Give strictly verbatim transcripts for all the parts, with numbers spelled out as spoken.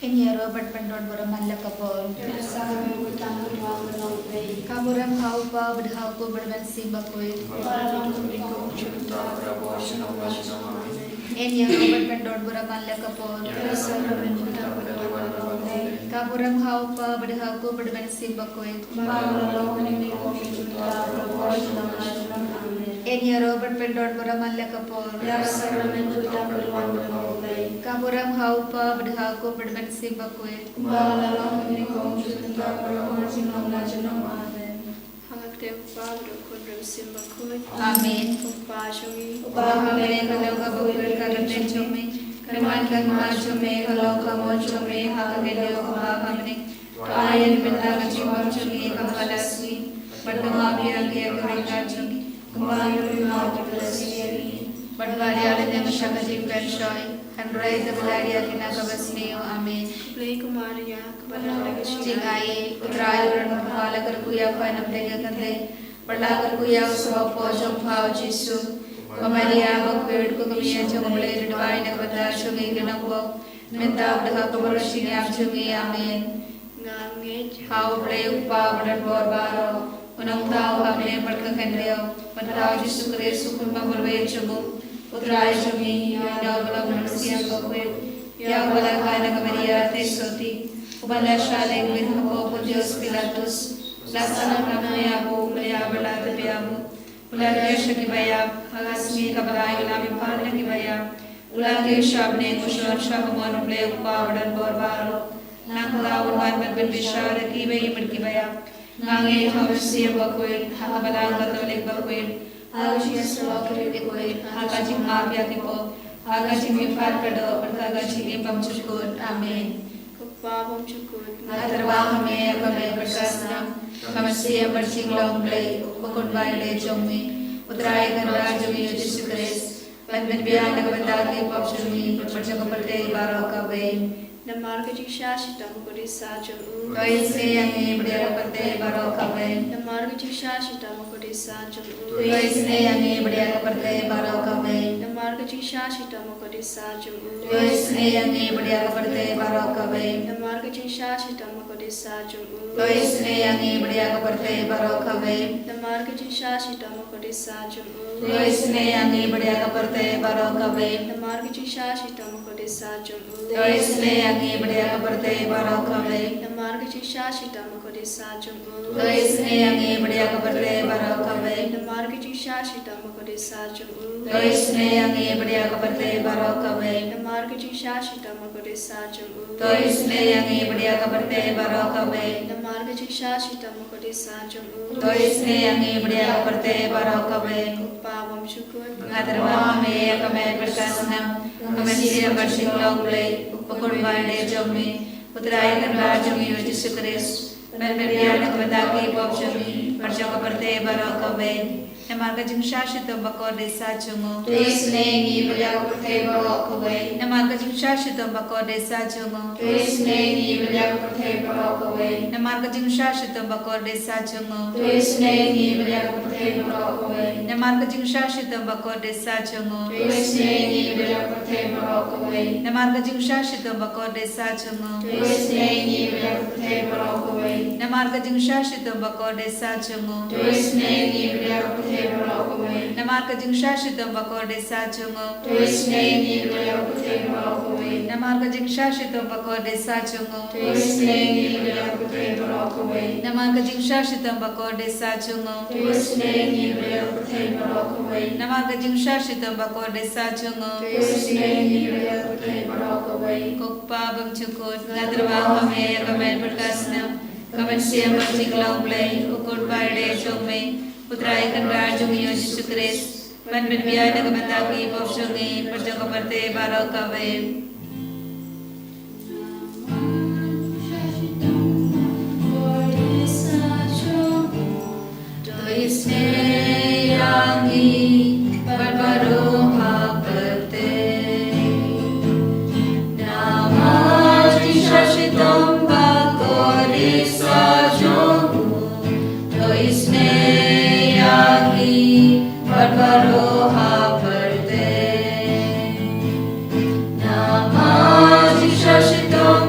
Yn ïaroh bad pyndon burom man la ka por. Ka burom ha u Kpa bad ha u Khun bad u Mynsiem Bakhuid. Yn ïaroh bad pyndon burom man la ka por. Ka burom ha u Kpa bad ha u Khun bad u Mynsiem Bakhuid. Yn ïaroh bad pyndon burom man la ka por. Ka burom ha u Kpa bad ha u Khun bad u Mynsiem Bakhuid. Amen. Amen. U Kpa jong ngi. U Kpa ha me, ka long ka bakhuid ka kyrteng jong me. Kan wan ka hima jong me, ka long ka mon jong me ha ka kynja kaba ha bneng. To ai ïa ngi mynta ka jingbam jong ngi kaba la sniew. Bad to map ïa ngi ïa ka ryngkat jong ngi, kumba ngi ruh ngi map ïa kiba la sniew ïa ngi. Bad wat ïaleh ïa ngi sha ka jingpynshoi, hynrei to pynlait ïa ngi na kaba sniew. Amen. Khublei ko Maria, kaba don da ka jingaiei, U Trai u don bad pha, la kyrkhu ïa pha na pdeng ki khynnah, bad la kyrkhu ïa u sawapor jong pha u Jisu. Ko Maria bakhuid, ko Kmie jong U Blei, to duwai na ka bynta jong ngi ki nongpop, mynta bad ha ka por jingïap jong ngi. Amen. Nga ngeit ha U Blei U Kpa badonbor baroh, U Nongthaw ha bneng bad ka khyndew, bad ha U Jisu Khrist U Khun ba marwei jong U, U Trai jong ngi, ïa uba long U Mynsiem Bakhuid, ïa uba la kha na ka Maria theisotti, uba la shah lyngngoh hapoh Pontius Pilatus, la sahnarphna ïa u, u la ïap bad la tep ïa u, u la kiew sha kiba ïap, ha ka sngi kaba lai u la mihpat na kiba ïap, u la kiew sha bneng, u shong sha kamon U Blei U Kpa badonbor baroh. Nangta un wan ban pynbishar ïa kiba im bad kiba ïap. Nga ngeit ha U Mynsiem Bakhuid, ha ka Balang Katholik bakhuid, ha ka jingïasyllok ki riewkhuid, ha ka jingmap ïa ki pop, ha ka jingmihpat ka doh, bad ha ka jingim bymjukut. Amen. Ko Kpa bymjukut, nga tyrwa ha me ïa ka met bad ka snam, ka mynsiem bad jinglong Blei, U Khun ba ïaleh jong me, U Trai Kynrad jong ngi U Jisu Khrist, ban pynbiang na ka bynta ki pop jong ngi bad jong ka pyrthei baroh kawei. Namar ka jingshah shitom bakordit sah jong u, to isynei ïa ngi bad ïa ka pyrthei baroh kawei. Namar ka jingshah shitom bakordit sah jong u, to isynei ïa ngi bad ïa ka pyrthei baroh kawei. Namar ka jingshah shitom bakordit sah jong u, to isynei ïa ngi bad ïa ka pyrthei baroh kawei. Namar ka jingshah shitom bakordit sah jong u, to isynei ïa ngi bad ïa ka pyrthei baroh kawei. Namar ka jingshah shitom bakordit sah jong u, to isynei ïa ngi bad ïa ka pyrthei baroh kawei. Namar ka jingshah shitom bakordit sah jong u, to isynei ïa ngi bad ïa ka pyrthei baroh kawei. Namar ka jingshah shitom bakordit sah jong u, to isynei ïa ngi bad ïa ka pyrthei baroh kawei. Namar ka jingshah shitom bakordit sah jong u, to isynei ïa ngi bad ïa ka pyrthei baroh kawei. Namar ka jingshah shitom bakordit sah jong u, to isynei ïa ngi bad ïa ka pyrthei baroh kawei. Namar ka jingshah shitom bakordit sah jong u, to isynei ïa ngi bad ïa ka pyrthei baroh kawei. Ko Kpa bymjukut, nga tyrwa ha me ïa ka met bad ka snam, ka mynsiem bad jinglong Blei, U Khun ba ïaleh jong me, U Trai Kynrad jong ngi U Jisu Khrist, ban pynbiang na ka bynta ki pop jong ngi bad jong ka pyrthei baroh kawei. Namar ka jingshah shitom bakordit sah jong u, to isynei ïa ngi bad ïa ka pyrthei baroh kawei. Namar ka jingshah shitom bakordit sah jong u, to isynei ïa ngi bad ïa ka pyrthei baroh kawei. Namar ka jingshah shitom bakordit sah jong u, to isynei ïa ngi bad ïa ka pyrthei baroh kawei. Namar ka jingshah shitom bakordit sah jong u, to isynei ïa ngi bad ïa ka pyrthei baroh kawei. Namar ka jingshah shitom bakordit sah jong u, to isynei ïa ngi bad ïa ka pyrthei baroh kawei. Namar ka jingshah shitom bakordit sah jong u, to isynei ïa ngi bad ïa ka pyrthei baroh kawei. Namar ka jingshah shitom bakordit sah jong u, to isynei ïa ngi bad ïa ka pyrthei baroh kawei. Namar ka jingshah shitom bakordit sah jong u, to isynei ïa ngi bad ïa ka pyrthei baroh kawei. Namar ka jingshah shitom bakordit sah jong u, to isynei ïa ngi bad ïa ka pyrthei baroh kawei. Namar ka jingshah shitom bakordit sah jong u, to isynei ïa ngi bad ïa ka pyrthei baroh kawei. Ko Kpa bymjukut, nga tyrwa ha me ïa ka met bad ka snam, ka mynsiem bad jinglong Blei, U Khun ba ïaleh jong me, U Trai Kynrad jong ngi U Jisu Khrist, ban pynbiang na ka bynta ki pop jong ngi bad jong ka pyrthei baroh kawei. To isynei ïa ngi bad baroh ha pyrthei. Namar jingshah shitom bakordit sah jong u, to isynei ïa ngi bad baroh ha pyrthei. Namar jingshah shitom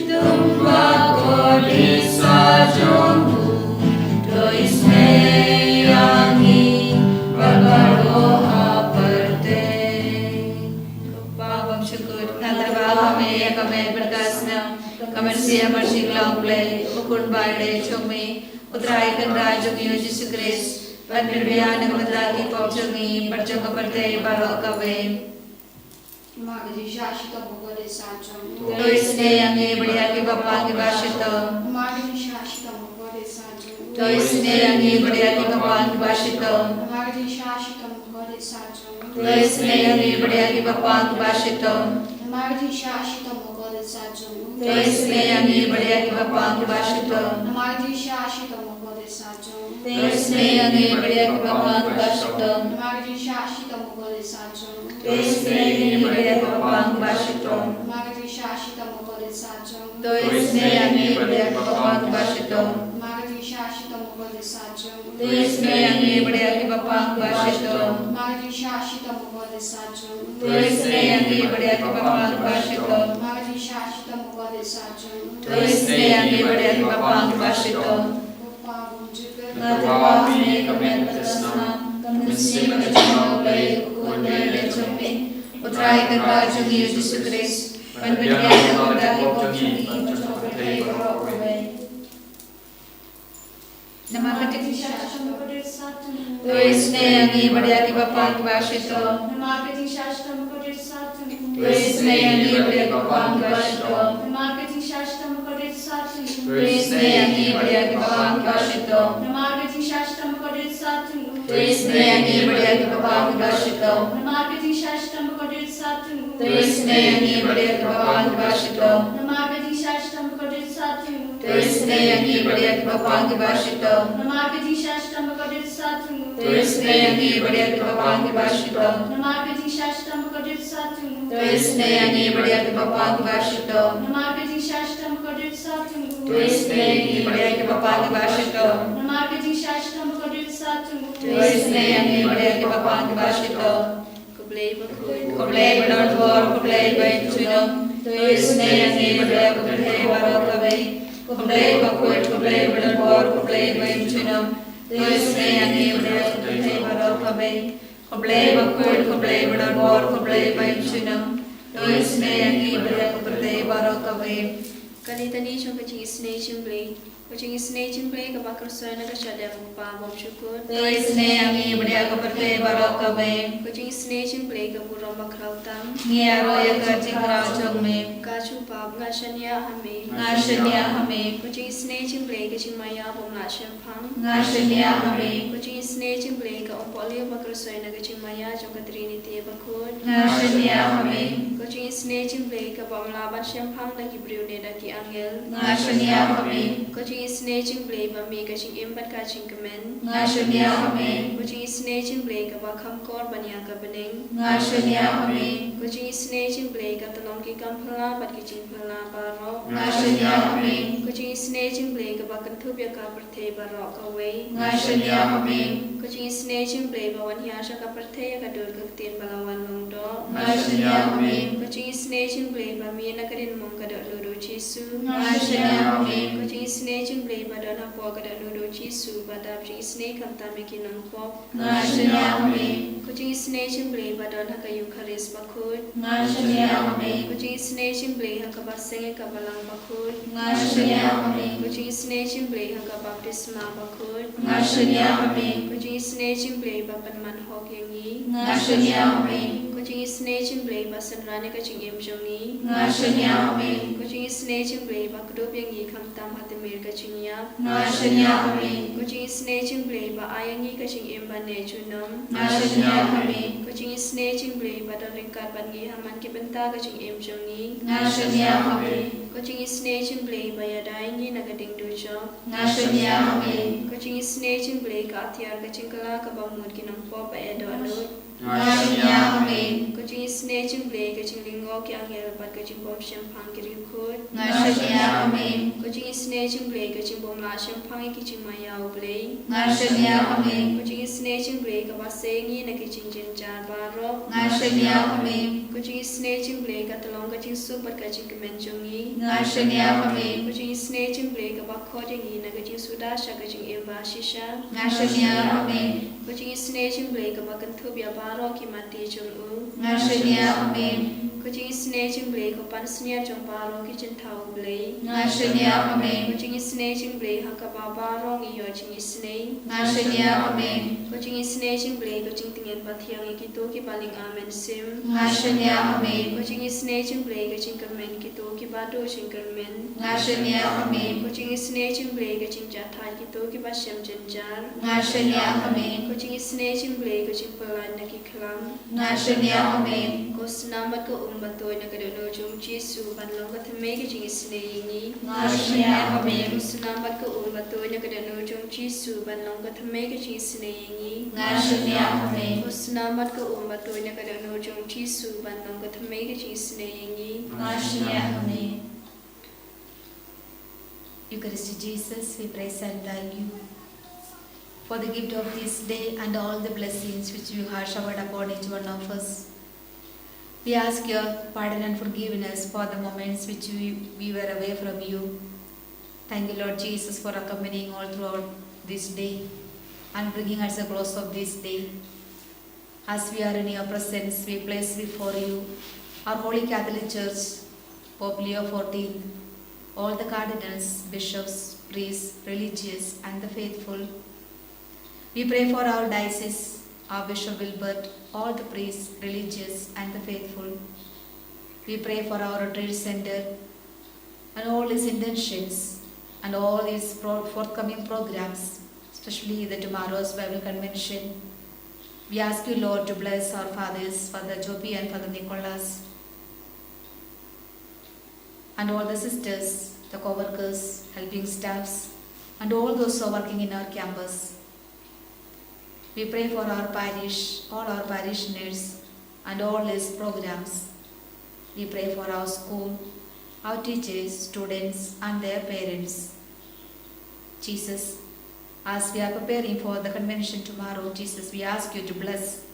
Tumbakot ïa sa jong u, to isynei ïa ngi bad baroh ha pyrthei. Kpa bymjukut, nga kyrpad ha me ïa ka met bad ka snam, ka mynsiem bad jinglong Blei, u Khun baïaid jong me, U Trai Kynrad jong ngi u Jisu Khrist, ban pynbiang na ka bynta ki pop jong ngi bad jong ka pyrthei baroh kawei. Namar ka jingshah shitom bakhuid ïa sa jong u, to isynei ïa ngi bad ïa kiba pang kiba shitom. Namar ka jingshah shitom bakhuid ïa sa jong u, to isynei ïa ngi bad ïa kiba pang kiba shitom. Namar ka jingshah shitom bakhuid ïa sa jong u, to isynei ïa ngi bad ïa kiba pang kiba shitom. Namar ka jingshah shitom bakhuid ïa sa jong u, to isynei ïa ngi bad ïa kiba pang kiba shitom. Namar ka jingshah shitom bakhuid ïa sa jong u, to isynei ïa ngi bad ïa kiba pang kiba shitom. Namar ka jingshah shitom bakhuid ïa sa jong u, to isynei ïa ngi bad ïa kiba pang kiba shitom. Namar ka jingshah shitom bakhuid ïa sa jong u, to isynei ïa ngi bad ïa kiba pang kiba shitom. Namar ka jingshah shitom bakhuid ïa sa jong u, to isynei ïa ngi bad ïa kiba pang kiba shitom. Namar ka jingshah shitom bakhuid ïa sa jong u, to isynei ïa ngi bad ïa kiba pang kiba shitom. Namar ka jingshah shitom bakhuid ïa sa jong u, to isynei ïa ngi bad ïa kiba pang kiba shitom. Ko Pa bymjukut, nga kyrpad ha me ïa ka met bad ka snam, ka mynsiem bad ka jinglong Blei, u Khun baïaid jong me, U Trai Kynrad jong ngi u Jisu Khrist, ban pynbiang na ka bynta ki pop jong ngi bad jong ka pyrthei baroh kawei. Namar ka jingshah shitom bakhuid ïa sa jong u, to isynei ïa ngi bad ïa kiba pang kiba shitom. Namar ka jingshah shitom bakhuid ïa sa jong u, to isynei ïa ngi bad ïa kiba pang kiba shitom. Namar ka jingshah shitom bakhuid ïa sa jong u, to isynei ïa ngi bad ïa kiba pang kiba shitom. Namar ka jingshah shitom bakhuid ïa sa jong u, to isynei ïa ngi bad ïa kiba pang kiba shitom. Namar ka jingshah shitom bakhuid ïa sa jong u, to isynei ïa ngi bad ïa kiba pang kiba shitom. Namar ka jingshah shitom bakhuid ïa sa jong u, to isynei ïa ngi bad ïa kiba pang kiba shitom. Namar ka jingshah shitom bakhuid ïa sa jong u, to isynei ïa ngi bad ïa kiba pang kiba shitom. Namar ka jingshah shitom bakhuid ïa sa jong u, to isynei ïa ngi bad ïa kiba pang kiba shitom. Namar ka jingshah shitom bakhuid ïa sa jong u, to isynei ïa ngi bad ïa kiba pang kiba shitom. Namar ka jingshah shitom bakhuid ïa sa jong u, to isynei ïa ngi bad ïa kiba pang kiba shitom. Ko Blei bakhuid, ko Blei badonbor, ko Blei ba im junom, to isynei ïa ngi bad ïa ka pyrthei baroh kawei. Ko Blei bakhuid, ko Blei badonbor, ko Blei ba im junom, to isynei ïa ngi bad ïa ka pyrthei baroh kawei. Ko Blei bakhuid, ko Blei badonbor, ko Blei ba im junom, to isynei ïa ngi bad ïa ka pyrthei baroh kawei. Ka Litani jong ka jingisynei jong Blei. Ka jingisynei jong Blei kaba kyrshoi na ka shadem, Ko Pa bymjukut, to isynei ïa ngi bad ïa ka pyrthei baroh kawei. Ka jingisynei jong Blei ka burom bakhraw tam. Ngi ïaroh ïa ka jingkhraw jong me. Ka jubab, nga shaniah ha me. Nga shaniah ha me. Ka jingisynei jong Blei ka jingmaïa bym lah shemphang. Nga shaniah ha me. Ka jingisynei jong Blei ka umpohliew ba kyrshoi na ka jingmaïa jong ka Trinity bakhuid. Nga shaniah ha me. Ka jingisynei jong Blei kaba ym lah ban shemphang da ki briew ne da ki angel. Nga shaniah ha me. Ka jingisynei jong Blei ba mih ka jingim bad ka jingkmen. Nga shaniah ha me. Ka jingisynei jong Blei kaba kham kor ban ïa ka bneng. Nga shaniah ha me. Ka jingisynei jong Blei ka tyllong ki kam phylla bad ki jingphylla baroh. Nga shaniah ha me. Ka jingisynei jong Blei kaba kynthup ïa ka pyrthei baroh kawei. Nga shaniah ha me. Ka jingisynei jong Blei ba wan hiar sha ka pyrthei ïa ka dur ka ktien ba la wan long doh. Nga shaniah ha me. Ka jingisynei jong Blei ba mih na ka diengmong ka dohnud u Jisu. Nga shaniah ha me. Ka jingisynei jong Blei ba don hapoh ka dohnud u Jisu ba dap jingisynei khamtam ïa ki nongpop. Nga shaniah ha me. Ka jingisynei jong Blei ba don ha ka Eukharist bakhuid. Nga shaniah ha me. Ka jingisynei jong Blei ha kaba seng ïa ka balang bakhuid. Nga shaniah ha me. Ka jingisynei jong Blei ha ka baptisma bakhuid. Nga shaniah ha me. Ka jingisynei jong Blei ba pynman hok ïa ngi. Nga shaniah ha me. Ka jingisynei jong Blei ba synran ïa ka jingim jong ngi. Nga shaniah ha me. Ka jingisynei jong Blei ba kdup ïa ngi khamtam ha tmier ka jingïap. Nga shaniah ha me. Ka jingisynei jong Blei ba ai ïa ngi ka jingim ba neh junom. Nga shaniah ha me. Ka jingisynei jong Blei ba don ryngkat bad ngi ha man ki bynta ka jingim jong ngi. Nga shaniah ha me. Ka jingisynei jong Blei ba ïada ïa ngi na ka ding dujok. Nga shaniah ha me. Ka jingisynei jong Blei ka atiar ka jingkylla kaba mut ki nongpop ba eh dohnud. Nga shaniah ha me. Ka jingisynei jong Blei ka jinglyngngoh ki angel bad ka jingbymshemphang ki riewkhuid. Nga shaniah ha me. Ka jingisynei Jong Blei ka jingbymlah shemphang ïa ki jingmaïa U Blei. Nga shaniah ha me. Ka jingisynei jong Blei kaba sei ïa ngi na ki jingjynjar baroh. Nga shaniah ha me. Ka jingisynei jong Blei ka tyllong ka jingsuk bad ka jingkmen jong ngi. Nga shaniah ha me. Ka jingisynei jong Blei kaba khot ïa ngi na ka jingsuda sha ka jingim ba shisha. Nga shaniah ha me. Ka jingisynei jong Blei kaba kynthup ïa baroh ki mati jong u. Nga shaniah ha me. Ka jingisynei jong Blei ka pansngiat jong baroh ki jingthaw U Blei. Nga shaniah ha me. Ka jingisynei jong Blei ha kaba baroh ngi ïoh jingisynei. Nga shaniah ha me. Ka jingisynei jong Blei ka jingtngen pathiang ïa kito kiba lyngkha mynsiem. Nga shaniah ha me. Ka jingisynei jong Blei ka jingkyrmen kito kiba duh jingkyrmen. Nga shaniah ha me. Ka jingisynei jong Blei ka jingjahthait kito kiba shem jynjar. Nga shaniah ha me. Ka jingisynei jong Blei ka jingpyllait na ki khlam. Nga shaniah ha me. Ko snam bad ka um ba tuid na ka dohnud jong U Jisu ban long ka thymmei ka jingisynei ïa ngi. Nga shaniah ha me. Ko snam bad ka um ba tuid na ka dohnud jong U Jisu ban long ka thymmei ka jingisynei ïa ngi. Nga shaniah ha me. Ko snam bad ka um ba tuid na ka dohnud jong U Jisu ban long ka thymmei ka jingisynei ïa ngi. Nga shaniah ha me. Eucharistic Jesus, we praise and thank you for the gift of this day and all the blessings which you have showered upon each one of us. We ask your pardon and forgiveness for the moments which we, we were away from you. Thank you, Lord Jesus, for accompanying all throughout this day and bringing us the close of this day. As we are in your presence, we place before you our Holy Catholic Church, Pope Leo fourteenth, all the cardinals, bishops, priests, religious, and the faithful. We pray for our diocese, our Bishop Wilbert, all the priests, religious, and the faithful. We pray for our retreat center and all its intentions and all its pro- forthcoming programs, especially the tomorrow's Bible convention. We ask you, Lord, to bless our fathers, Father Joby and Father Nicholas, and all the sisters, the co-workers, helping staffs, and all those who are working in our campus. We pray for our parish, all our parishioners, and all its programs. We pray for our school, our teachers, students, and their parents. Jesus, as we are preparing for the convention tomorrow, Jesus, we ask you to bless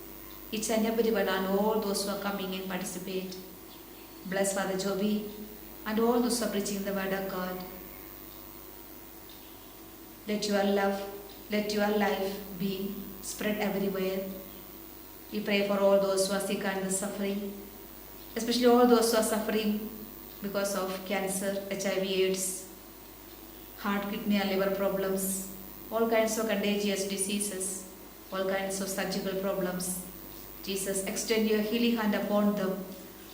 each and everyone and all those who are coming and participate. Bless Father Joby and all those who are preaching the word of God. Let your love, let your life be spread everywhere. We pray for all those who are sick and suffering, especially all those who are suffering because of cancer, H I V, AIDS, heart, kidney, and liver problems, all kinds of contagious diseases, all kinds of surgical problems. Jesus, extend your healing hand upon them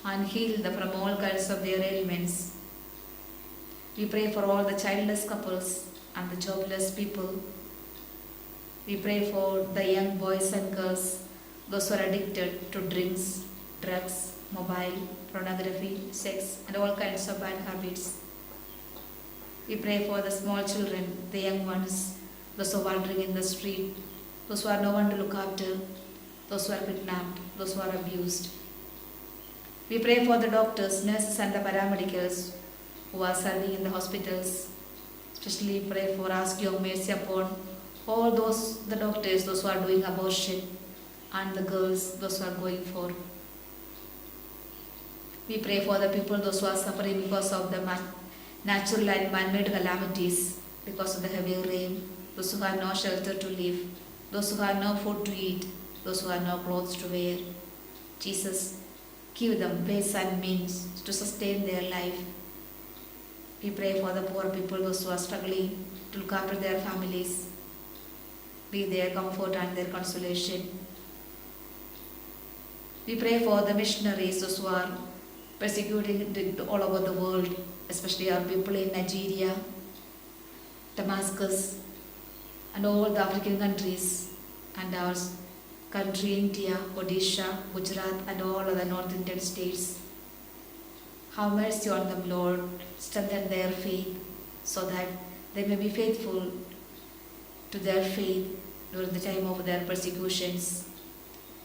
and heal them from all kinds of their ailments. We pray for all the childless couples and the jobless people. We pray for the young boys and girls, those who are addicted to drinks, drugs, mobile, pornography, sex, and all kinds of bad habits. We pray for the small children, the young ones, those who are wandering in the street, those who have no one to look after, those who are kidnapped, those who are abused. We pray for the doctors, nurses, and the paramedicals who are serving in the hospitals. Especially pray for, ask your mercy upon all those, the doctors, those who are doing abortion, and the girls, those who are going for. We pray for the people, those who are suffering because of the man- natural and man-made calamities, because of the heavy rain, those who have no shelter to live, those who have no food to eat, those who have no clothes to wear. Jesus, give them ways and means to sustain their life. We pray for the poor people, those who are struggling to look after their families. Be their comfort and their consolation. We pray for the missionaries, those who are persecuting all over the world, especially our people in Nigeria, Damascus, and all the African countries, and our country, India, Odisha, Gujarat, and all other North Indian states. Have mercy on them, Lord. Strengthen their faith so that they may be faithful to their faith during the time of their persecutions.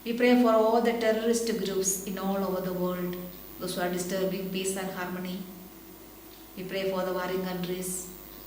We pray for all the terrorist groups in all over the world, those who are disturbing peace and harmony. We pray for the warring countries,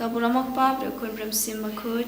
Ka burom u Kpa, bad u Khun, bad u Mynsiem Bakhuid.